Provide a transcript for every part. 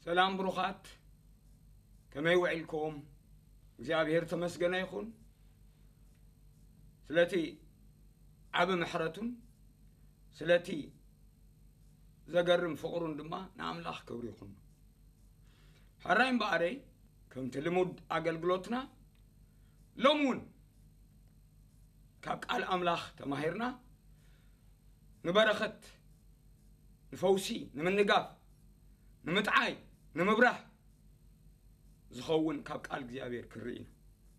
ሰላም ብሩኻት፣ ከመይ ውዒልኩም? እግዚኣብሔር ተመስገነ ይኹን። ስለቲ ዓቢ ምሕረቱን ስለቲ ዘገርም ፍቕሩን ድማ ንኣምላኽ ክብሪ ይኹን። ሕራይ እምበኣረይ፣ ከምቲ ልሙድ ኣገልግሎትና፣ ሎም እውን ካብ ቃል ኣምላኽ ተማሂርና፣ ንበረኸት፣ ንፈውሲ፣ ንምንጋፍ፣ ንምጥዓይ፣ ንምብራህ ዝኸውን ካብ ቃል እግዚኣብሔር ክንርኢ ኢና።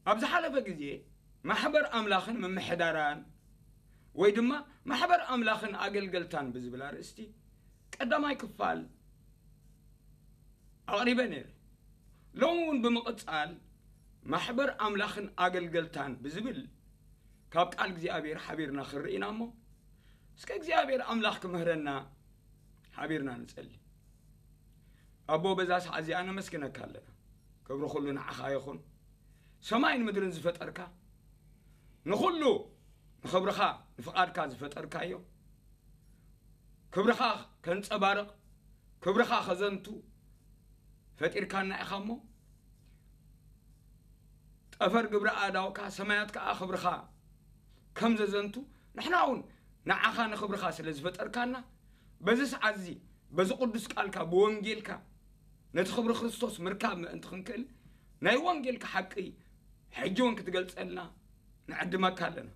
ኣብ ዝሓለፈ ግዜ ማሕበር ኣምላኽን ምምሕዳራን ወይ ድማ ማሕበር ኣምላኽን ኣገልገልታን ብዝብል ኣርእስቲ ቀዳማይ ክፋል ኣቕሪበ ነይረ። ሎሚ እውን ብምቕጻል ማሕበር ኣምላኽን ኣገልገልታን ብዝብል ካብ ቃል እግዚኣብሔር ሓቢርና ክንርኢ ኢና እሞ፣ እስከ እግዚኣብሔር ኣምላኽ ክምህረና ሓቢርና ንጸሊ። ኣቦ፣ በዛ ሰዓት እዚኣ ነመስግነካ ኣለና። ክብሪ ኩሉ ንዓኻ ይኹን። ሰማይን ምድርን ዝፈጠርካ፣ ንኹሉ ንኽብርኻ ንፍቓድካ ዝፈጠርካዮ፣ ክብርኻ ከንጸባርቕ፣ ክብርኻ ከዘንቱ ፈጢርካና ኢኻ እሞ፣ ጠፈር ግብሪ ኣእዳውካ፣ ሰማያት ከኣ ክብርኻ ከም ዘዘንቱ፣ ንሕና እውን ንዓኻ ንኽብርኻ ስለ ዝፈጠርካና፣ በዚ ሰዓት እዚ በዚ ቅዱስ ቃልካ፣ ብወንጌልካ ነቲ ክብሪ ክርስቶስ ምርካብ ምእንቲ ክንክእል፣ ናይ ወንጌልካ ሓቂ ሕጂ እውን ክትገልጸልና ንዕድመካ ኣለና።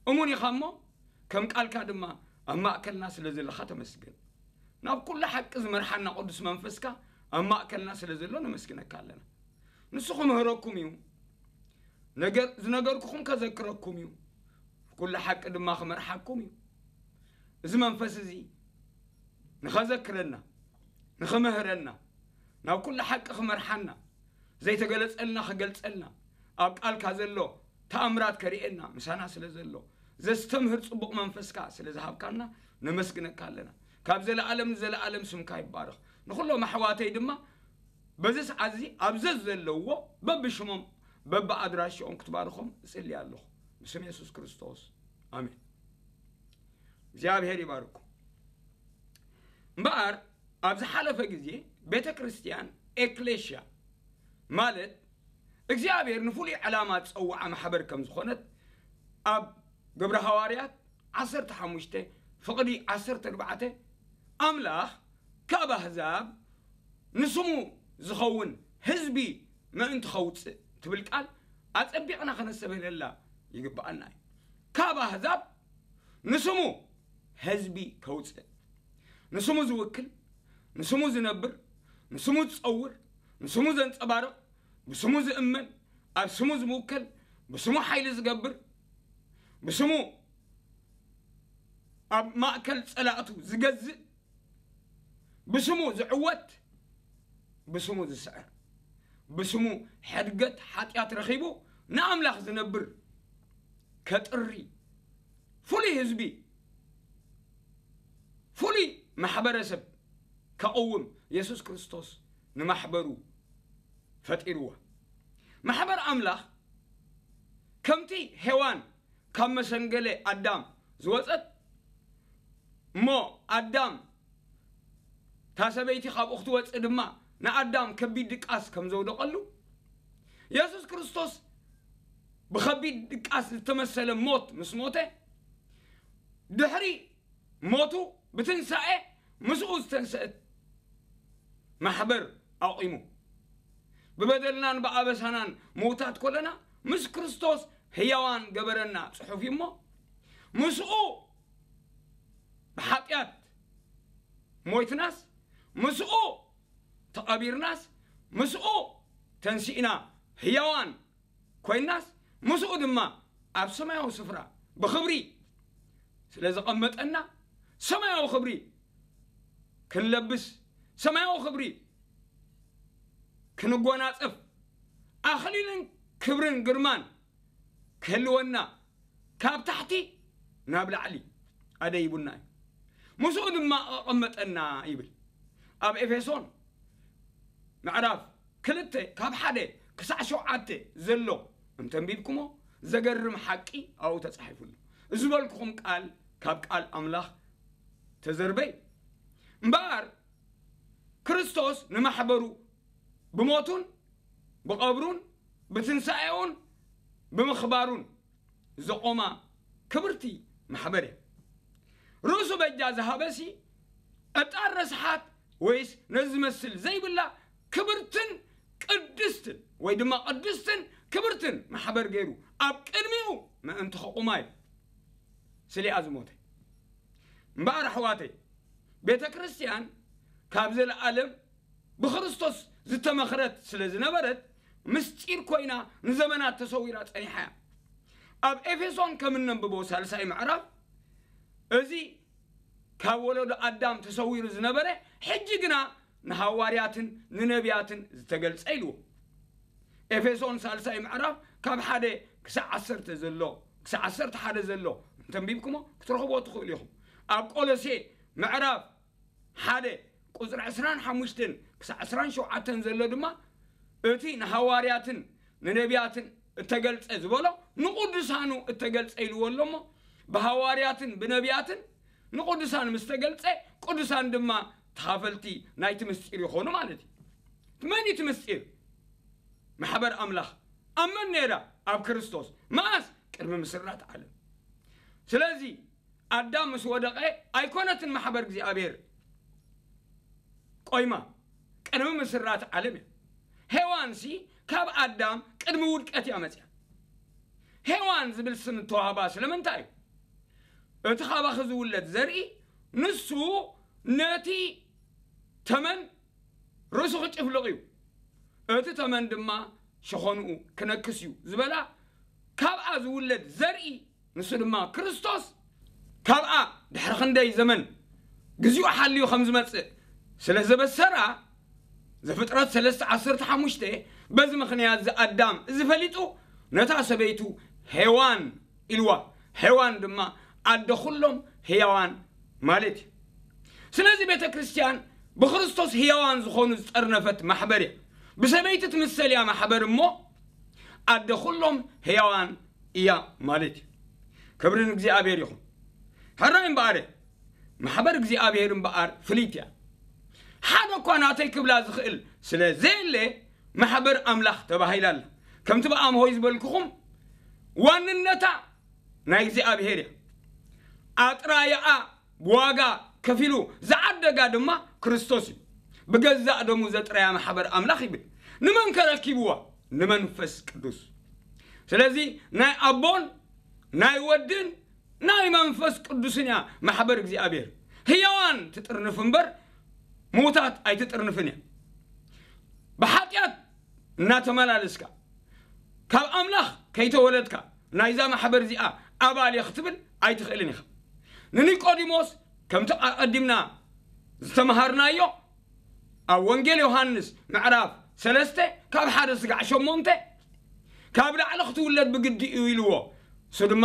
እሙን ኢኻ እሞ፣ ከም ቃልካ ድማ ኣብ ማእከልና ስለ ዘለኻ ተመስገን። ናብ ኩሉ ሓቂ ዝመርሓና ቅዱስ መንፈስካ ኣብ ማእከልና ስለ ዘሎ ነመስግነካ ኣለና። ንሱ ክምህረኩም እዩ። ነገር-፣ ዝነገርኩኹም ከዘክረኩም እዩ። ኩሉ ሓቂ ድማ ክመርሓኩም እዩ። እዚ መንፈስ እዚ ንኸዘክረና፣ ንኽምህረና፣ ናብ ኩሉ ሓቂ ክመርሓና፣ ዘይተገለጸልና ክገልጸልና፣ ኣብ ቃልካ ዘሎ ተኣምራት ከርእየና ምሳና ስለ ዘሎ፣ ዘስተምህር ጽቡቕ መንፈስካ ስለ ዝሃብካና ነመስግነካ ኣለና። ካብ ዘለኣለም ንዘለኣለም ስምካ ይባረኽ። ንኹሎም ኣሕዋተይ ድማ በዚ ሰዓት እዚ ኣብ ዘዘለውዎ በብሽሞም በብኣድራሽኦም ክትባርኾም እጽሊ ኣለኹ። ብስም የሱስ ክርስቶስ፣ ኣሜን። እግዚኣብሔር ይባርኩም። እምበኣር ኣብ ዝሓለፈ ግዜ ቤተ ክርስቲያን፣ ኤክሌሽያ ማለት እግዚኣብሔር ንፍሉይ ዕላማ ዝጸውዓ ማሕበር ከም ዝኾነት ኣብ ግብረ ሃዋርያት ዓሰርተ ሓሙሽተ ፍቕዲ ዓሰርተ ኣርባዕተ ኣምላኽ ካብ ኣህዛብ ንስሙ ዝኸውን ህዝቢ ምእንቲ ኸውፅእ ትብል ቃል ኣጸቢቕና ኸነስተብህለላ ይግብኣና እዩ። ካብ ኣህዛብ ንስሙ ህዝቢ ከውፅእ፣ ንስሙ ዝውክል፣ ንስሙ ዝነብር፣ ንስሙ ዝጸውር፣ ንስሙ ዘንጸባርቕ፣ ብስሙ ዝእመን፣ ኣብ ስሙ ዝውከል፣ ብስሙ ሓይሊ ዝገብር፣ ብስሙ ኣብ ማእከል ጸላእቱ ዝገዝእ፣ ብስሙ ዝዕወት፣ ብስሙ ዝስዕር፣ ብስሙ ሕድገት ሓጢኣት ረኺቡ ንኣምላኽ ዝነብር ከጥሪ፣ ፍሉይ ህዝቢ፣ ፍሉይ ማሕበረሰብ ከቕውም የሱስ ክርስቶስ ንማሕበሩ ፈጢርዋ። ማሕበር ኣምላኽ ከምቲ ሄዋን ካብ መሰንገለ ኣዳም ዝወጸት፣ እሞ ኣዳም፣ እታ ሰበይቲ ካብኡ ክትወጽእ ድማ ንኣዳም ከቢድ ድቃስ ከም ዘውደቐሉ፣ የሱስ ክርስቶስ ብኸቢድ ድቃስ ዝተመሰለ ሞት ምስ ሞተ፣ ድሕሪ ሞቱ ብትንሳኤ ምስኡ ዝተንሰአት ማሕበር ኣቑሙ። ብበደልናን ብኣበሳናን ምውታት ኮለና፣ ምስ ክርስቶስ ህያዋን ገበረና ጽሑፍ እዩ እሞ፣ ምስኡ ብሓጢኣት ሞይትናስ፣ ምስኡ ተቐቢርናስ፣ ምስኡ ተንሲእና ህያዋን ኮይናስ፣ ምስኡ ድማ ኣብ ሰማያዊ ስፍራ ብኽብሪ ስለ ዘቐመጠና፣ ሰማያዊ ክብሪ ክንለብስ፣ ሰማያዊ ክብሪ ክንጎናጸፍ፣ ኣኽሊልን ክብርን ግርማን ክህልወና፣ ካብ ታሕቲ ናብ ላዕሊ ኣደይቡና እዩ። ምስኡ ድማ ኣቐመጠና ይብል። ኣብ ኤፌሶን ምዕራፍ ክልተ ካብ ሓደ ክሳዕ ሸውዓተ ዘሎ እንተንቢብኩሞ፣ ዘገርም ሓቂ ኣብኡ ተጻሒፉ ኣሎ። እዚ ዝበልኩኹም ቃል ካብ ቃል ኣምላኽ ተዘርበ እዩ። እምበኣር ክርስቶስ ንማሕበሩ ብሞቱን ብቐብሩን ብትንሳኤኡን ብምኽባሩን ዘቖማ ክብርቲ ማሕበር እያ። ርእሱ በጃ ዝሃበሲ ዕጣን ረስሓት ወይስ ነዚ ዝመስል ዘይብላ ክብርትን ቅድስትን ወይ ድማ ቅድስትን ክብርትን ማሕበር ገይሩ ኣብ ቅድሚኡ ምእንቲ ከቑማ እዩ ስሊኣ ዝሞተ። እምበኣር ኣሕዋተይ፣ ቤተ ክርስቲያን ካብ ዘለኣለም ብክርስቶስ ዝተመኽረት ስለ ዝነበረት ምስጢር ኮይና ንዘመናት ተሰዊራ ጸኒሓ እያ። ኣብ ኤፌሶን ከም እነንብቦ ሳልሳይ ምዕራፍ እዚ ካብ ወለዶ ኣዳም ተሰዊሩ ዝነበረ ሕጂ ግና ንሃዋርያትን ንነቢያትን ዝተገልጸ ኢልዎ። ኤፌሶን ሳልሳይ ምዕራፍ ካብ ሓደ ክሳዕ ዓሰርተ ዘሎ ክሳዕ ዓሰርተ ሓደ ዘሎ እንተንቢብኩሞ ክትረኽብዎ ትኽእሉ ኢኹም። ኣብ ቆሎሴ ምዕራፍ ሓደ ቁፅሪ ዕስራን ሓሙሽተን ክሳዕ ዕስራን ሸውዓተን ዘሎ ድማ እቲ ንሃዋርያትን ንነቢያትን እተገልጸ ዝበሎ ንቕዱሳኑ እተገልጸ ኢልዎ ኣሎ እሞ ብሃዋርያትን ብነቢያትን ንቕዱሳን ምስ ተገልጸ ቅዱሳን ድማ ተኻፈልቲ ናይቲ ምስጢር ይኾኑ ማለት እዩ። መን እዩ እቲ ምስጢር? ማሕበር ኣምላኽ። ኣብ መን ነይራ? ኣብ ክርስቶስ። መኣስ? ቅድሚ ምስራት ዓለም። ስለዚ ኣዳም ምስ ወደቐ ኣይኮነትን ማሕበር እግዚኣብሔር ቆይማ፣ ቅድሚ ምስራት ዓለም እያ። ሄዋንሲ ካብ ኣዳም ቅድሚ ውድቀት እያ መፅያ። ሄዋን ዝብል ስም እተዋህባ ስለምንታይ እዩ? እቲ ካባኺ ዝውለድ ዘርኢ ንሱ ነቲ ተመን ርእሱ ክጭፍልቕ እዩ፣ እቲ ተመን ድማ ሸኾንኡ ክነክስ እዩ ዝበላ ካብኣ ዝውለድ ዘርኢ ንሱ ድማ ክርስቶስ ካብኣ ድሕሪ ክንደይ ዘመን ግዚኡ ሓልዩ ከም ዝመጽእ ስለ ዘበሰራ ዘፍጥረት ሰለስተ ዓሰርተ ሓሙሽተ በዚ ምኽንያት እዚ ኣዳም እዚ ፈሊጡ ነታ ሰበይቱ ሄዋን ኢልዋ። ሄዋን ድማ ኣደ ኩሎም ህያዋን ማለት እዩ። ስለዚ ቤተ ክርስቲያን ብክርስቶስ ህያዋን ዝኾኑ ዝጠርነፈት ማሕበር እያ። ብሰበይቲ ትምሰል እያ ማሕበር እሞ ኣደ ኩሎም ህያዋን እያ ማለት እዩ። ክብሪ ንእግዚኣብሔር ይኹን። ሕራይ እምበኣር ማሕበር እግዚኣብሔር እምበኣር ፍልይቲ እያ። ሓደ እኳ ናተይ ክብላ ዝኽእል ስለ ዘየለ ማሕበር ኣምላኽ ተባሂላ ኣላ። ከምቲ ብኣምሆይ ዝበልኩኹም ዋንነታ ናይ እግዚኣብሔር እያ። ኣጥራያኣ ብዋጋ ከፊሉ ዝዓደጋ ድማ ክርስቶስ እዩ። ብገዛእ ደሙ ዘጥረያ ማሕበር ኣምላኽ ይብል። ንመን ከረኪብዋ? ንመንፈስ ቅዱስ። ስለዚ ናይ ኣቦን ናይ ወድን ናይ መንፈስ ቅዱስን እያ ማሕበር እግዚኣብሔር። ህያዋን ትጥርንፍ እምበር ምዉታት ኣይትጥርንፍን እያ። ብሓጢኣት እናተመላለስካ ካብ ኣምላኽ ከይተወለድካ ናይዛ ማሕበር እዚኣ ኣባል እየ ክትብል ኣይትኽእልን ኢኻ። ንኒቆዲሞስ ከምቲ ኣቐዲምና ዝተምሃርናዮ ኣብ ወንጌል ዮሃንስ ምዕራፍ ሰለስተ ካብ ሓደ ስጋዕ ሸሞንተ ካብ ላዕሊ ክትውለድ ብግዲ እዩ ኢልዎ። እሱ ድማ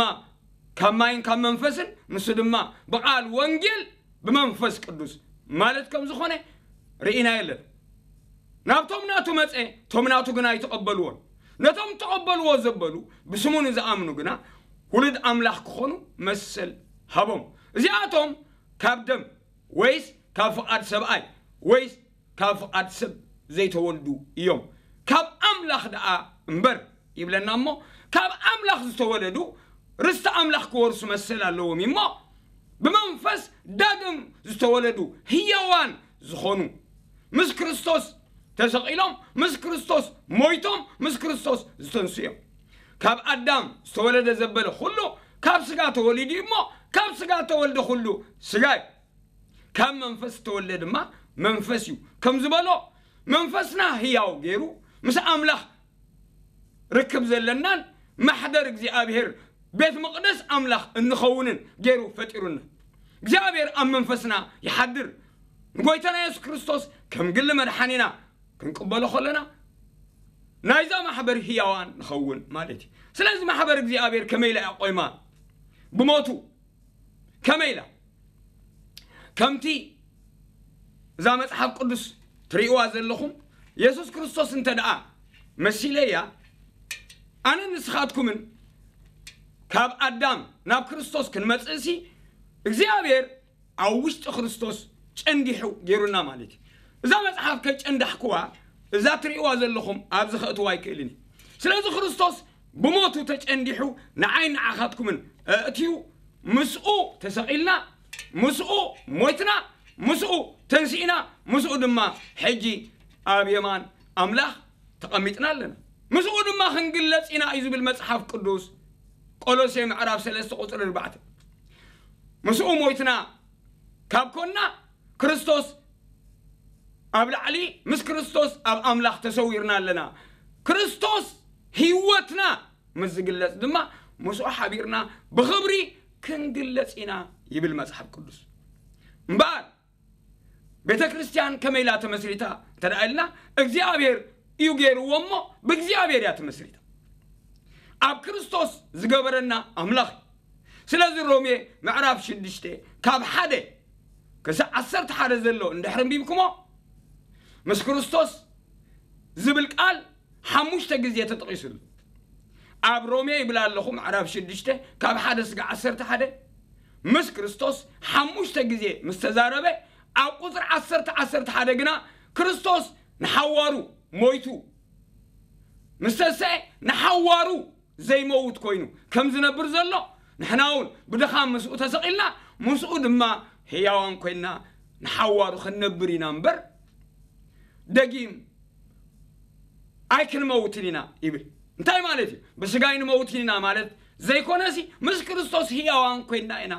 ካብ ማይን ካብ መንፈስን ንሱ ድማ ብቓል ወንጌል ብመንፈስ ቅዱስ ማለት ከም ዝኾነ ርኢና የለን። ናብቶም ናቱ መጸ፣ እቶም ናቱ ግና ኣይተቐበልዎን። ነቶም ተቐበልዎ ዘበሉ ብስሙ ንዝኣምኑ ግና ውሉድ ኣምላኽ ክኾኑ መሰል ሃቦም። እዚኣቶም ካብ ደም ወይስ ካብ ፍቓድ ሰብኣይ ወይስ ካብ ፍቓድ ሰብ ዘይተወልዱ እዮም፣ ካብ ኣምላኽ ደኣ እምበር ይብለና እሞ፣ ካብ ኣምላኽ ዝተወለዱ ርስቲ ኣምላኽ ክወርሱ መሰል ኣለዎም እሞ፣ ብመንፈስ ዳግም ዝተወለዱ ህያዋን ዝኾኑ ምስ ክርስቶስ ተሰቒሎም ምስ ክርስቶስ ሞይቶም ምስ ክርስቶስ ዝተንሱ እዮም። ካብ ኣዳም ዝተወለደ ዘበለ ኩሉ ካብ ስጋ ተወሊዱ እዩ እሞ ካብ ስጋ ተወልደ ኩሉ ስጋ እዩ። ካብ መንፈስ ዝተወልደ ድማ መንፈስ እዩ ከም ዝበሎ መንፈስና ህያው ገይሩ ምስ ኣምላኽ ርክብ ዘለናን ማሕደር እግዚኣብሔር ቤት መቕደስ ኣምላኽ እንኸውንን ገይሩ ፈጢሩና። እግዚኣብሔር ኣብ መንፈስና ይሓድር። ንጎይታና የሱስ ክርስቶስ ከም ግሊ መድሓኒና ክንቅበሎ ከለና ናይዛ ማሕበር ህያዋን ንኸውን ማለት እዩ። ስለዚ ማሕበር እግዚኣብሔር ከመይ ኢላ እያ ቆይማ? ብሞቱ ከመይ ኢላ? ከምቲ እዛ መጽሓፍ ቅዱስ ትርእይዋ ዘለኹም የሱስ ክርስቶስ እንተ ደኣ መሲለያ ኣነ ንስኻትኩምን ካብ ኣዳም ናብ ክርስቶስ ክንመጽእሲ እግዚኣብሔር ኣብ ውሽጢ ክርስቶስ ጨንዲሑ ገይሩና ማለት እዩ። እዛ መጽሓፍ ከጨንዳሕኩዋ፣ እዛ ትርእይዋ ዘለኹም ኣብዚ ከእትዋ ኣይክእልን እዩ። ስለዚ ክርስቶስ ብሞቱ ተጨንዲሑ ንዓይ ንዓኻትኩምን ኣእትዩ፣ ምስኡ ተሰቒልና፣ ምስኡ ሞይትና፣ ምስኡ ተንሲእና፣ ምስኡ ድማ ሕጂ ኣብ የማን ኣምላኽ ተቐሚጥና ኣለና። ምስኡ ድማ ክንግለጽ ኢና እዩ ዝብል መጽሓፍ ቅዱስ። ቆሎሴ ምዕራፍ ሰለስተ ቁጽሪ ኣርባዕተ። ምስኡ ሞይትና ካብ ኮንና፣ ክርስቶስ ኣብ ላዕሊ፣ ምስ ክርስቶስ ኣብ ኣምላኽ ተሰዊርና ኣለና። ክርስቶስ ህይወትና ምስ ዝግለጽ ድማ፣ ምስኡ ሓቢርና ብኽብሪ ክንግለጽ ኢና ይብል መጽሓፍ ቅዱስ። እምበኣር ቤተ ክርስቲያን ከመይ ኢላ ተመስሪታ እንተ ደኣ ኢልና፣ እግዚኣብሔር እዩ ገይርዎ እሞ፣ ብእግዚኣብሔር እያ ተመስሪታ። ኣብ ክርስቶስ ዝገበረና ኣምላኽ እዩ። ስለዚ ሮሜ ምዕራፍ ሽዱሽተ ካብ ሓደ ክሳዕ ዓሰርተ ሓደ ዘሎ እንድሕር ኣንቢብኩሞ፣ ምስ ክርስቶስ ዝብል ቃል ሓሙሽተ ግዜ ተጠቒሱሉ። ኣብ ሮሜ ይብል ኣለኹ፣ ምዕራፍ ሽዱሽተ ካብ ሓደ ስጋዕ ዓሰርተ ሓደ፣ ምስ ክርስቶስ ሓሙሽተ ግዜ ምስ ተዛረበ፣ ኣብ ቁጽሪ ዓሰርተ፣ ዓሰርተ ሓደ ግና ክርስቶስ ንሓዋሩ ሞይቱ ምስ ተንስኤ፣ ንሓዋሩ ዘይመውት ኮይኑ ከም ዝነብር ዘሎ፣ ንሕና እውን ብድኻም ምስኡ ተሰቒልና፣ ምስኡ ድማ ህያዋን ኮይንና ንሓዋሩ ክንነብር ኢና እምበር፣ ደጊም ኣይክንመውትን ኢና ይብል። እንታይ ማለት እዩ? ብስጋ ኣይንመውትን ኢና ማለት ዘይኮነሲ፣ ምስ ክርስቶስ ህያዋን ኮይንና ኢና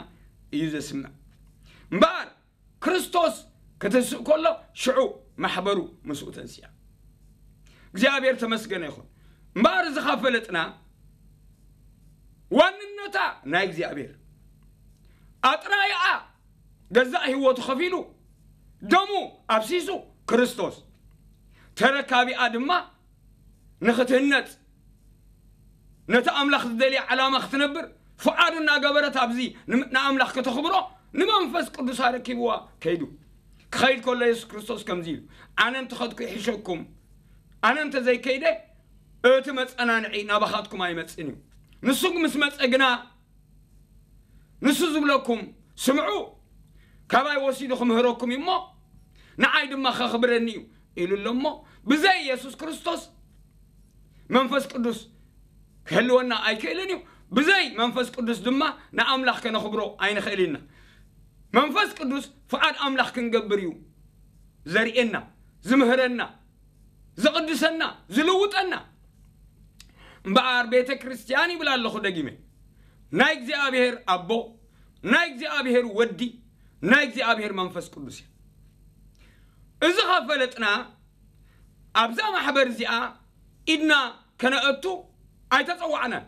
እዩ ዘስምዕ። እምበኣር ክርስቶስ ክትስእ ከሎ፣ ሽዑ ማሕበሩ ምስኡ ተንስያ። እግዚኣብሔር ተመስገነ ይኹን። እምበኣር እዚ ካብ ፈለጥና፣ ዋንነታ ናይ እግዚኣብሔር፣ ኣጥራይኣ ገዛእ ህይወቱ ከፊሉ፣ ደሙ ኣፍሲሱ ክርስቶስ፣ ተረካቢኣ ድማ ንኽትህነጽ፣ ነቲ ኣምላኽ ዝደልያ ዓላማ ክትነብር፣ ፍቓዱ እናገበረት ኣብዚ ን-፣ ንኣምላኽ ከተኽብሮ ንመንፈስ ቅዱስ ኣረኪብዋ ከይዱ። ክኸይድ ከሎ የሱስ ክርስቶስ ከምዚ ኢሉ፣ "ኣነ እንተኸድኩ ይሕሸኩም፣ ኣነ እንተዘይከይደ እቲ መጸናንዒ ናባኻትኩም ኣይመጽእን እዩ። ንሱ ምስ መጸ ግና ንሱ ዝብለኩም ስምዑ፣ ካባይ ወሲዱ ክምህረኩም እዩ እሞ፣ ንዓይ ድማ ከኽብረኒ እዩ" ኢሉ ኣሎ እሞ፣ ብዘይ የሱስ ክርስቶስ መንፈስ ቅዱስ ክህልወና ኣይክእልን እዩ። ብዘይ መንፈስ ቅዱስ ድማ ንኣምላኽ ከነኽብሮ ኣይንኽእል ኢና። መንፈስ ቅዱስ ፍቓድ ኣምላኽ ክንገብር እዩ ዘርእየና፣ ዝምህረና፣ ዝቕድሰና፣ ዝልውጠና። እምበኣር ቤተ ክርስቲያን ይብል ኣለኹ ደጊመ፣ ናይ እግዚኣብሔር ኣቦ፣ ናይ እግዚኣብሔር ወዲ፣ ናይ እግዚኣብሔር መንፈስ ቅዱስ እያ። እዚ ካብ ፈለጥና፣ ኣብዛ ማሕበር እዚኣ ኢድና ከነእቱ ኣይተጸዋዕናን።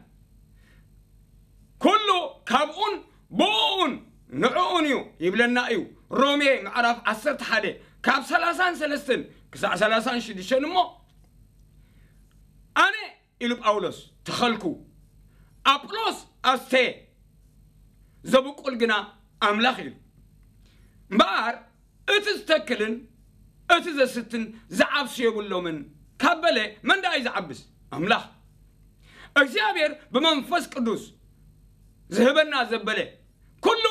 ኩሉ ካብኡን ብኡኡን ንዕኡን እዩ ይብለና እዩ። ሮሜ ምዕራፍ ዓሰርተ ሓደ ካብ ሰላሳን ሰለስተን ክሳዕ ሰላሳን ሽዱሽተን እሞ፣ ኣነ ኢሉ ጳውሎስ ተኸልኩ፣ ኣጵሎስ ኣስተየ፣ ዘብቁል ግና ኣምላኽ ኢሉ። እምበኣር እቲ ዝተክልን እቲ ዘስትን ዝዓብሱ የብሎምን ካብ በለ፣ መን ደኣ እዩ ዝዓብስ? ኣምላኽ። እግዚኣብሔር ብመንፈስ ቅዱስ ዝህበና ዘበለ ኩሉ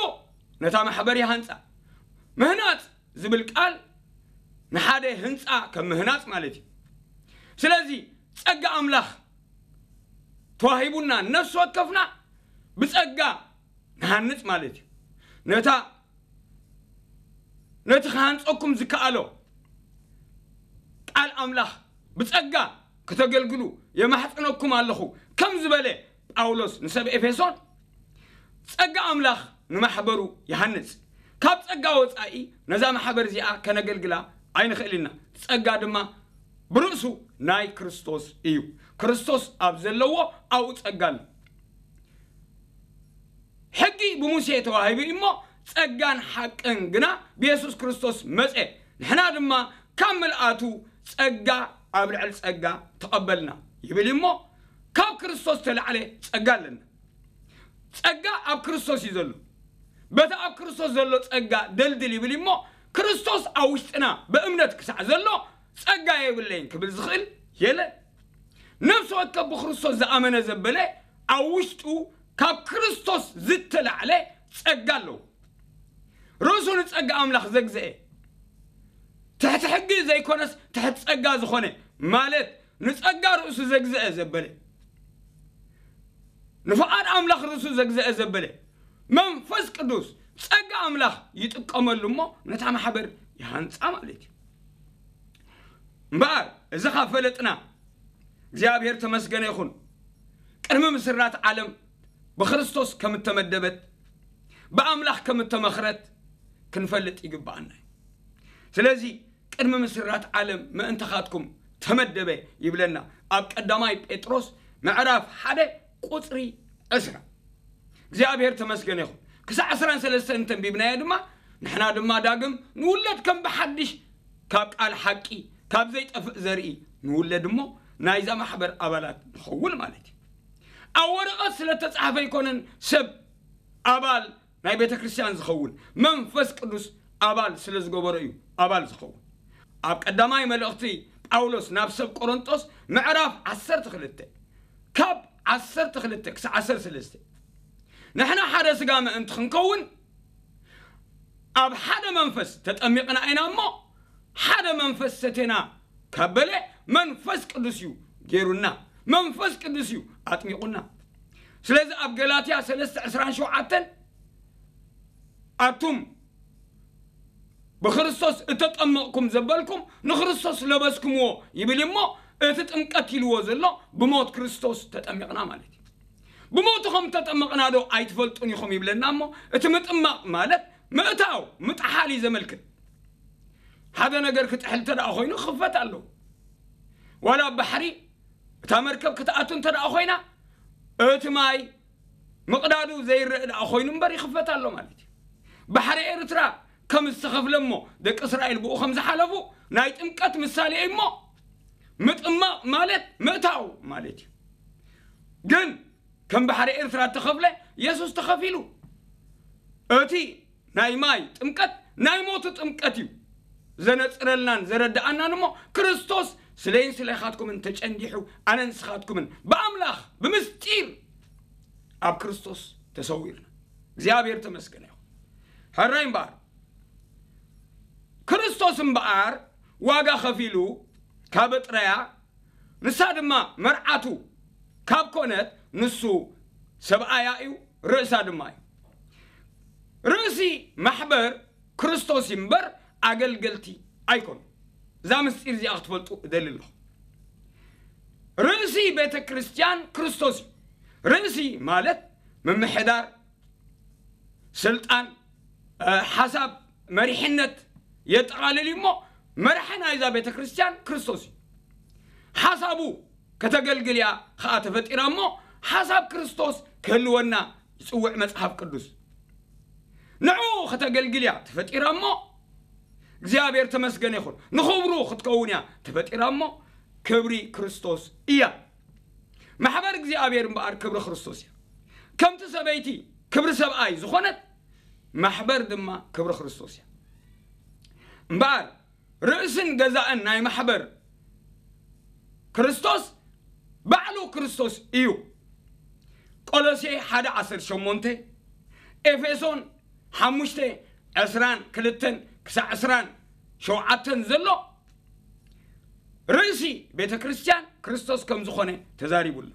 ነታ ማሕበር ይሃንጻ። ምህናጽ ዝብል ቃል ንሓደ ህንጻ ከም ምህናጽ ማለት እዩ። ስለዚ ጸጋ ኣምላኽ ተዋሂቡና ነፍሲ ወከፍና ብጸጋ ንሃንጽ ማለት እዩ። ነታ፣ ነቲ ክሃንጸኩም ዝከኣሎ ቃል ኣምላኽ ብጸጋ ክተገልግሉ የማሕጽነኩም ኣለኹ ከም ዝበለ ጳውሎስ ንሰብ ኤፌሶን፣ ጸጋ ኣምላኽ ንማሕበሩ ይሃንጽ። ካብ ጸጋ ወጻኢ ነዛ ማሕበር እዚኣ ከነገልግላ ኣይንኽእል ኢና። ጸጋ ድማ ብርእሱ ናይ ክርስቶስ እዩ። ክርስቶስ ኣብ ዘለዎ ኣብኡ ጸጋ ኣሎ። ሕጊ ብሙሴ ተዋሂቡ እዩ እሞ፣ ጸጋን ሓቅን ግና ብየሱስ ክርስቶስ መጸ። ንሕና ድማ ካብ ምልኣቱ ጸጋ ኣብ ልዕሊ ጸጋ ተቐበልና ይብል እዩ እሞ፣ ካብ ክርስቶስ ተላዕለ ጸጋ ኣለና። ጸጋ ኣብ ክርስቶስ እዩ ዘሎ። በቲ ኣብ ክርስቶስ ዘሎ ጸጋ ደልድል ይብል እዩ እሞ፣ ክርስቶስ ኣብ ውሽጥና ብእምነት ክሳዕ ዘሎ ጸጋ የብለይን ክብል ዝኽእል የለን። ነፍሲ ወከፍ ብክርስቶስ ዝኣመነ ዘበለ ኣብ ውሽጡ ካብ ክርስቶስ ዝተላዕለ ጸጋ ኣለዎ። ርእሱ ንጸጋ ኣምላኽ ዘግዘአ፣ ትሕቲ ሕጊ ዘይኮነስ ትሕቲ ጸጋ ዝኾነ፣ ማለት ንጸጋ ርእሱ ዘግዘአ ዘበለ፣ ንፍቓድ ኣምላኽ ርእሱ ዘግዘአ ዘበለ መንፈስ ቅዱስ፣ ጸጋ ኣምላኽ ይጥቀመሉ እሞ ነታ ማሕበር ይሃንጻ ማለት እዩ። እምበኣር እዚ ካብ ፈለጥና፣ እግዚኣብሔር ተመስገነ ይኹን፣ ቅድሚ ምስራት ዓለም ብክርስቶስ ከም እተመደበት፣ ብኣምላኽ ከም እተመኽረት ክንፈልጥ ይግብኣና እዩ። ስለዚ ቅድሚ ምስራት ዓለም ምእንታኻትኩም ተመደበ ይብለና ኣብ ቀዳማይ ጴጥሮስ ምዕራፍ ሓደ ቁጽሪ ዕስራ። እግዚኣብሔር ተመስገነ ይኹን። ክሳዕ ዕስራን ሰለስተን እንተንቢብናዮ ድማ፣ ንሕና ድማ ዳግም ንውለድ ከም ብሓድሽ ካብ ቃል ሓቂ፣ ካብ ዘይጠፍእ ዘርኢ ንውለድ እሞ ናይዛ ማሕበር ኣባላት ንኸውን ማለት እዩ። ኣብ ወረቐት ስለ እተጻሕፈ ኣይኮነን ሰብ ኣባል ናይ ቤተ ክርስቲያን ዝኸውን፣ መንፈስ ቅዱስ ኣባል ስለ ዝገበሮ እዩ ኣባል ዝኸውን። ኣብ ቀዳማይ መልእኽቲ ጳውሎስ ናብ ሰብ ቆሮንጦስ ምዕራፍ ዓሰርተ ክልተ፣ ካብ ዓሰርተ ክልተ ክሳዕ ዓሰርተ ሰለስተ፣ ንሕና ሓደ ስጋ ምእንቲ ክንከውን ኣብ ሓደ መንፈስ ተጠሚቕና ኢና እሞ፣ ሓደ መንፈስ ሰቴና ካብ በለ፣ መንፈስ ቅዱስ እዩ ገይሩና፣ መንፈስ ቅዱስ እዩ ኣጥሚቑና። ስለዚ ኣብ ገላትያ ሰለስተ ዕስራን ሸውዓተን፣ ኣቱም ብክርስቶስ እተጠመቕኩም ዘበልኩም ንክርስቶስ ለበስኩምዎ ይብል እሞ፣ እቲ ጥምቀት ኢልዎ ዘሎ ብሞት ክርስቶስ ተጠሚቕና ማለት እዩ። ብሞቱ ከም እተጠመቕና ዶ ኣይትፈልጡን ኢኹም ይብለና እሞ፣ እቲ ምጥማቕ ማለት ምእታው፣ ምጥሓል እዩ ዘመልክት። ሓደ ነገር ክጥሕል እንተ ደኣ ኮይኑ ክኽፈት ኣለዎ። ዋላ ኣብ ባሕሪ እታ መርከብ ክትኣቱ እንተ ደኣ ኮይና፣ እቲ ማይ ምቕዳዱ ዘይረእ ደኣ ኮይኑ እምበር ይኽፈት ኣሎ ማለት እዩ። ባሕሪ ኤርትራ ከም ዝተኸፍለ እሞ ደቂ እስራኤል ብኡ ከም ዝሓለፉ ናይ ጥምቀት ምሳሌ እዩ እሞ፣ ምጥማቕ ማለት ምእታው ማለት እዩ። ግን ከም ባሕሪ ኤርትራ እተኸፍለ የሱስ ተኸፊሉ። እቲ ናይ ማይ ጥምቀት ናይ ሞቱ ጥምቀት እዩ ዘነጽረልናን ዘረድኣናን እሞ፣ ክርስቶስ ስለይን ስለይኻትኩምን ተጨንዲሑ፣ ኣነ ንስኻትኩምን ብኣምላኽ ብምስጢር ኣብ ክርስቶስ ተሰዊርና። እግዚኣብሔር ተመስገነ ይኹን። ሕራይ እምበኣር፣ ክርስቶስ እምበኣር ዋጋ ከፊሉ ካብ እጥረያ፣ ንሳ ድማ መርዓቱ ካብ ኮነት፣ ንሱ ሰብኣያ እዩ፣ ርእሳ ድማ እዩ። ርእሲ ማሕበር ክርስቶስ እዩ እምበር ኣገልገልቲ ኣይኮኑ። እዛ ምስጢር እዚኣ ክትፈልጡ እደሊ ኣለኹ። ርእሲ ቤተ ክርስቲያን ክርስቶስ እዩ። ርእሲ ማለት ምምሕዳር፣ ስልጣን፣ እ፣ ሓሳብ፣ መሪሕነት የጠቓልል እዩ እሞ፣ መራሒ ናይዛ ቤተ ክርስቲያን ክርስቶስ እዩ። ሓሳቡ ከተገልግል እያ ኸኣ ተፈጢራ እሞ፣ ሓሳብ ክርስቶስ ክህልወና ይጽውዕ መጽሓፍ ቅዱስ። ንዕኡ ከተገልግል እያ ተፈጢራ እሞ፣ እግዚኣብሔር ተመስገነ ይኹን፣ ንኽብሩ ክትከውን እያ ተፈጢራ እሞ፣ ክብሪ ክርስቶስ እያ። ማሕበር እግዚኣብሔር እምበኣር ክብሪ ክርስቶስ እያ። ከምቲ ሰበይቲ ክብሪ ሰብኣይ ዝኾነት፣ ማሕበር ድማ ክብሪ ክርስቶስ እያ። እምበኣር ርእስን ገዛእን ናይ ማሕበር ክርስቶስ ባዕሉ ክርስቶስ እዩ። ቆሎሴ ሓደ ዓሰርተ ሸሞንተ፣ ኤፌሶን ሓሙሽተ ዕስራን ክልተን ክሳዕ ዕስራን ሸውዓተን ዘሎ ርእሲ ቤተ ክርስቲያን ክርስቶስ ከም ዝኾነ ተዛሪቡ ኣሎ።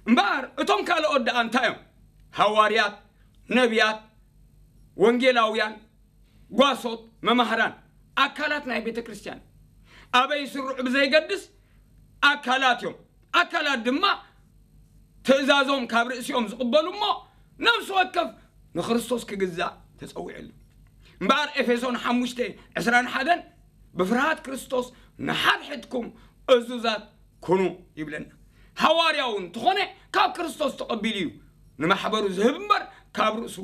እምበኣር እቶም ካልኦት ደኣ እንታይ እዮም? ሃዋርያት፣ ነቢያት፣ ወንጌላውያን፣ ጓሶት፣ መማህራን፣ ኣካላት ናይ ቤተ ክርስቲያን፣ ኣበይ ይስርዑ ብዘይገድስ ኣካላት እዮም። ኣካላት ድማ ትእዛዞም ካብ ርእሲኦም ዝቕበሉ እሞ፣ ነፍሲ ወከፍ ንክርስቶስ ክግዛእ ተጸዊዑ ኣሎ። እምበኣር ኤፌሶን ሓሙሽተ ዕስራን ሓደን፣ "ብፍርሃት ክርስቶስ ንሓድሕድኩም እዙዛት ኩኑ" ይብለና። ሃዋርያው እንተኾነ ካብ ክርስቶስ ተቐቢሉ እዩ ንማሕበሩ ዝህብ እምበር ካብ ርእሱ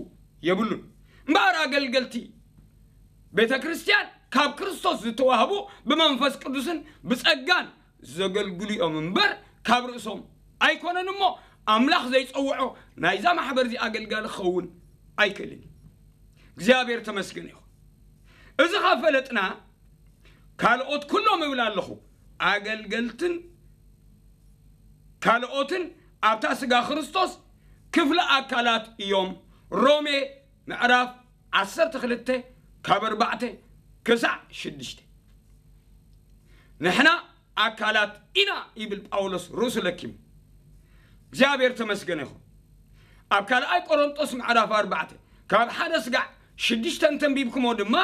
የብሉን። እምበኣር ኣገልገልቲ ቤተ ክርስቲያን ካብ ክርስቶስ ዝተዋህቡ ብመንፈስ ቅዱስን ብጸጋን ዘገልግሉ እዮም እምበር ካብ ርእሶም ኣይኮነን እሞ፣ ኣምላኽ ዘይጸውዖ ናይዛ ማሕበር እዚ ኣገልጋሊ ክኸውን ኣይክእልን እዩ። እግዚኣብሔር ተመስገን ይኹን። እዚ ካብ ፈለጥና፣ ካልኦት ኩሎም እብል ኣለኹ፣ ኣገልገልትን ካልኦትን ኣብታ ስጋ ክርስቶስ ክፍሊ ኣካላት እዮም። ሮሜ ምዕራፍ ዓሰርተ ክልተ ካብ ኣርባዕተ ክሳዕ ሽዱሽተ። ንሕና ኣካላት ኢና ይብል ጳውሎስ ርእሱ ለኪሙ። እግዚኣብሔር ተመስገነ ይኹን። ኣብ ካልኣይ ቆሮንጦስ ምዕራፍ ኣርባዕተ ካብ ሓደ ስጋዕ ሽዱሽተ እንተንቢብኩሞ ድማ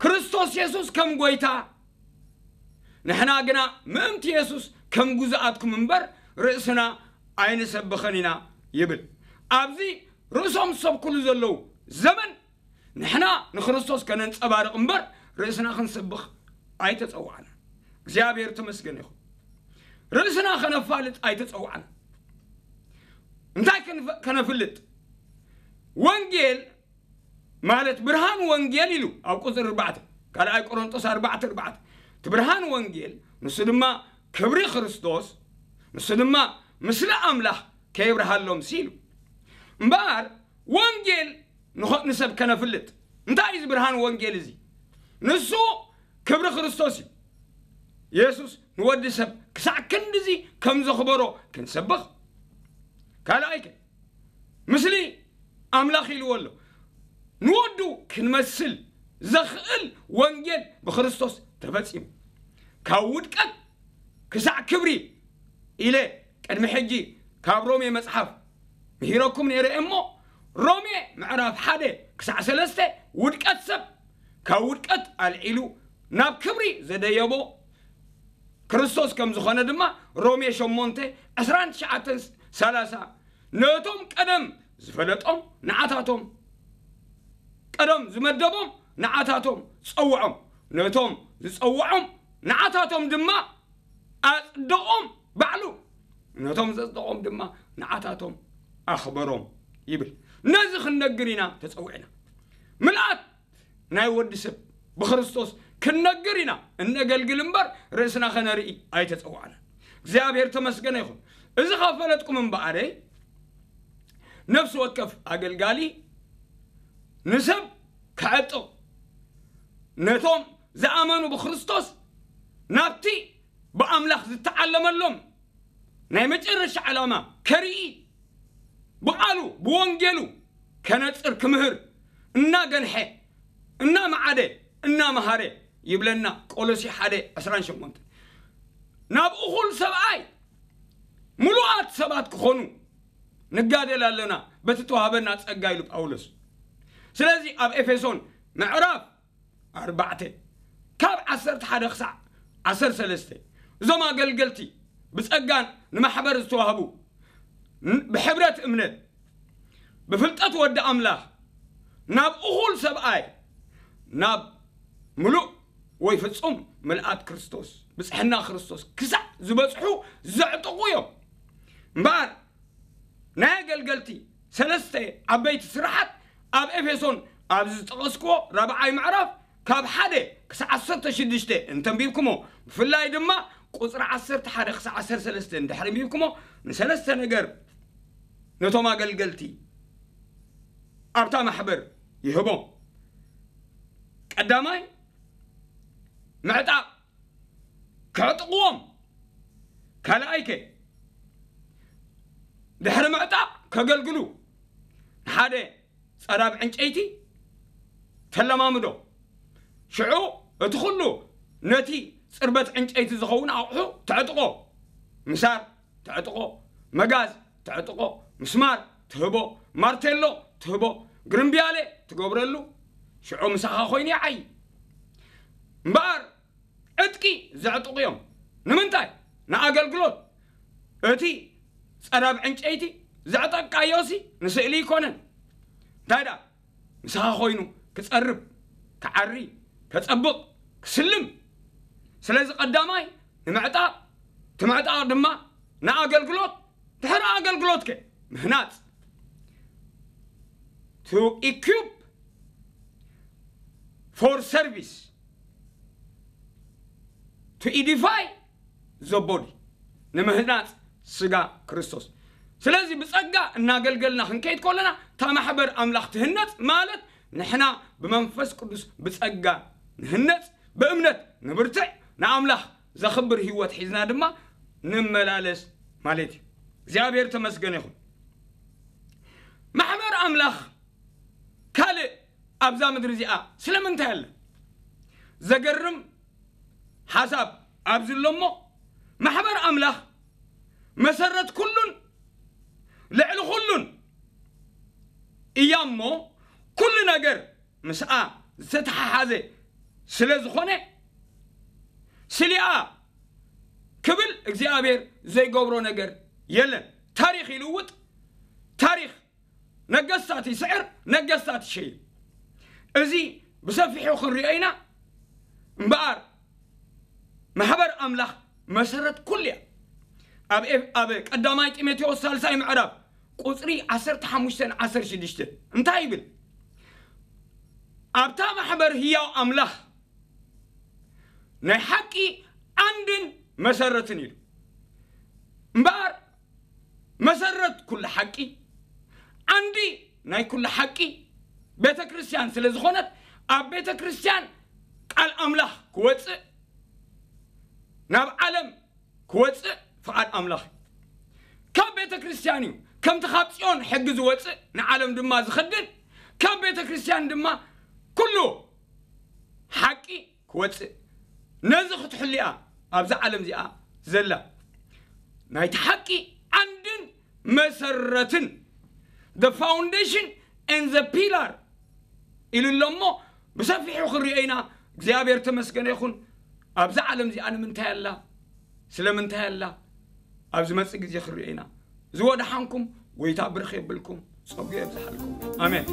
ክርስቶስ የሱስ ከም ጎይታ፣ ንሕና ግና ምእንቲ የሱስ ከም ጉዙኣትኩም እምበር ርእስና ኣይንሰብኸን ኢና ይብል። ኣብዚ ርእሶም ዝሰብኩሉ ዘለዉ ዘመን ንሕና ንክርስቶስ ከነንጸባርቕ እምበር ርእስና ክንስብኽ ኣይተጸዋዕና። እግዚኣብሔር ተመስገን ይኹን። ርእስና ከነፋልጥ ኣይተጸዋዕና። እንታይ ከነፍ- ከነፍልጥ? ወንጌል ማለት ብርሃን ወንጌል ኢሉ ኣብ ቁጽሪ ኣርባዕተ፣ ካልኣይ ቆሮንጦስ ኣርባዕተ ኣርባዕተ፣ እቲ ብርሃን ወንጌል ንሱ ድማ ክብሪ ክርስቶስ፣ ንሱ ድማ ምስሊ ኣምላኽ ከየብርሃሎም ሲ ኢሉ። እምበኣር ወንጌል ንኸ- ንሰብ ከነፍልጥ እንታይ እዩ እዚ ብርሃን ወንጌል እዚ? ንሱ ክብሪ ክርስቶስ እዩ። የሱስ ንወዲ ሰብ ክሳዕ ክንድዚ ከም ዘኽበሮ ክንሰብኽ። ካልኣይ ከ ምስሊ ኣምላኽ ኢልዎ ኣሎ። ንወዱ ክንመስል ዘኽእል ወንጌል ብክርስቶስ ተፈጺሙ። ካብ ውድቀት ክሳዕ ክብሪ ኢለ ቅድሚ ሕጂ ካብ ሮሜ መጽሓፍ ምሂረኩም ነይረ እሞ፣ ሮሜ ምዕራፍ ሓደ ክሳዕ ሰለስተ ውድቀት ሰብ ካብ ውድቀት ኣልዒሉ ናብ ክብሪ ዘደየቦ ክርስቶስ ከም ዝኾነ ድማ ሮሜ ሸሞንተ ዕስራን ትሽዓተን ሰላሳ፣ ነቶም ቀደም ዝፈለጦም ንዓታቶም፣ ቀደም ዝመደቦም ንዓታቶም ጸውዖም፣ ነቶም ዝጸውዖም ንዓታቶም ድማ ኣጽደቖም ባዕሉ፣ ነቶም ዘጽደቖም ድማ ንዓታቶም ኣኽበሮም ይብል። ነዚ ክንነግር ኢና ተጸዊዕና። ምልኣት ናይ ወዲ ሰብ ብክርስቶስ ክንነግር ኢና እነገልግል እምበር ርእስና ከነርኢ ኣይተጸዋዕና። እግዚኣብሔር ተመስገነ ይኹን። እዚ ካብ ፈለጥኩም እምበኣረይ ነፍሲ ወከፍ ኣገልጋሊ ንሰብ ክዕጥቕ፣ ነቶም ዝኣመኑ ብክርስቶስ ናብቲ ብኣምላኽ ዝተዓለመሎም ናይ መጨረሻ ዕላማ ከርኢ ብቓሉ ብወንጌሉ ከነጽር ክምህር እናገንሐ እናመዓደ እናመሃረ ይብለና። ቆሎሲ ሓደ ዕስራን ሸሞንተ ናብ እኹል ሰብኣይ ምሉኣት ሰባት ክኾኑ ንጋደል ኣለና በቲ ተዋህበና ጸጋ ኢሉ ጳውሎስ። ስለዚ ኣብ ኤፌሶን ምዕራፍ ኣርባዕተ ካብ ዓሰርተ ሓደ ክሳዕ ዓሰርተ ሰለስተ እዞም ኣገልገልቲ ብጸጋን ንማሕበር ዝተዋህቡ ን- ብሕብረት እምነት ብፍልጠት ወዲ ኣምላኽ ናብ እኹል ሰብኣይ ናብ ምሉእ ወይ ፍጹም ምልኣት ክርስቶስ ብጽሕና ክርስቶስ ክሳዕ ዝበጽሑ ዘዕጥቑ እዮም። እምበኣር ናይ ኣገልገልቲ ሰለስተ ዓበይቲ ስራሓት ኣብ ኤፌሶን ኣብዚ ዝጠቐስክዎ ራብዓይ ምዕራፍ ካብ ሓደ ክሳብ ዓሰርተ ሽዱሽተ እንተንቢብኩሞ፣ ብፍላይ ድማ ቁጽሪ ዓሰርተ ሓደ ክሳብ ዓሰርተ ሰለስተ እንድሕር ኣንቢብኩሞ፣ ንሰለስተ ነገር ነቶም ኣገልገልቲ ኣብታ ማሕበር ይህቦም። ቀዳማይ ምዕጣቕ፣ ከዕጥቕዎም። ካልኣይ ከ ድሕሪ ምዕጣቕ ከገልግሉ ንሓደ ጸራብ ዕንጨይቲ ተለማምዶ። ሽዑ እቲ ኩሉ ነቲ ጽርበት ዕንጨይቲ ዝኸውን ኣቑሑ ተዕጥቆ። ምሳር ተዕጥቆ፣ መጋዝ ተዕጥቆ፣ ምስማር ትህቦ፣ ማርቴሎ ትህቦ፣ ግርምብያለ ትገብረሉ። ሽዑ ምሳኻ ኮይኑ ይዓዪ። እምበኣር ዕጥቂ ዘዕጥቑ እዮም። ንምንታይ? ንኣገልግሎት። እቲ ጸራብ ዕንጨይቲ ዘዕጠቅካዮሲ ንስእሊ ኣይኮነን። እንታይ ደኣ? ምሳኻ ኮይኑ ክጸርብ፣ ክዓሪ፣ ከጸብቕ፣ ክስልም። ስለዚ ቀዳማይ ንምዕጣቕ፣ እቲ ምዕጣቕ ድማ ንኣገልግሎት፣ ድሕሪ ኣገልግሎት ከ ምህናጽ። To equip for service, to edify the body፣ ንምህናጽ ስጋ ክርስቶስ። ስለዚ ብጸጋ እናገልገልና ክንከይድ ከለና እታ ማሕበር ኣምላኽ ትህነጽ ማለት ንሕና ብመንፈስ ቅዱስ ብጸጋ ንህነጽ፣ ብእምነት ንብርትዕ፣ ንኣምላኽ ዘኽብር ህይወት ሒዝና ድማ ንመላለስ ማለት እዩ። እግዚኣብሔር ተመስገን ይኹን። ማሕበር ኣምላኽ ካልእ ኣብዛ ምድሪ እዚኣ ስለምንታይ ኣለ? ዘገርም ሓሳብ ኣብዚ ኣሎ እሞ፣ ማሕበር ኣምላኽ መሰረት ኩሉን ልዕሊ ኩሉን እያ እሞ፣ ኩሉ ነገር ምስኣ ዝተተሓሓዘ ስለ ዝኾነ፣ ስሊኣ ክብል እግዚኣብሔር ዘይገብሮ ነገር የለን። ታሪኽ ይልውጥ፣ ታሪኽ ነገስታት ይስዕር፣ ነገስታት ይሸይም። እዚ ብሰፊሑ ክንሪኦ ኢና። እምበኣር ማሕበር ኣምላኽ መሰረት ኩሉ እያ። ኣብ ኤፍ- ኣብ ቀዳማይ ጢሞቴዎስ ሳልሳይ ምዕራፍ ቁፅሪ ዓሰርተ ሓሙሽተ ዓሰርተ ሽዱሽተ እንታይ ይብል? ኣብታ ማሕበር ህያው ኣምላኽ ናይ ሓቂ ዓንድን መሰረትን ኢሉ። እምበኣር መሰረት ኩሉ ሓቂ፣ ዓንዲ ናይ ኩሉ ሓቂ ቤተ ክርስቲያን ስለ ዝኾነት፣ ኣብ ቤተ ክርስቲያን ቃል ኣምላኽ ክወፅእ፣ ናብ ዓለም ክወፅእ ፍቓድ ኣምላኽ እዩ። ካብ ቤተ ክርስቲያን እዩ ከምቲ ካብ ጽዮን ሕጊ ዝወፅእ ንዓለም ድማ ዝኸድን፣ ካብ ቤተ ክርስቲያን ድማ ኩሉ ሓቂ ክወፅእ። ነዚ ክትሕልያ ኣብዛ ዓለም እዚኣ ዘላ ናይቲ ሓቂ ዓንድን መሰረትን፣ the foundation and the pillar ኢሉ ኣሎ እሞ፣ ብሰፊሑ ክንሪኦ ኢና። እግዚኣብሔር ተመስገነ ይኹን። ኣብዛ ዓለም እዚኣ ንምንታይ ኣላ? ስለምንታይ ኣላ? ኣብ ዝመጽእ ግዜ ክንሪኦ ኢና። ዝወደሓንኩም ጎይታ ብርኽ የብልኩም፣ ጸጉ የብዝሓልኩም። ኣሜን።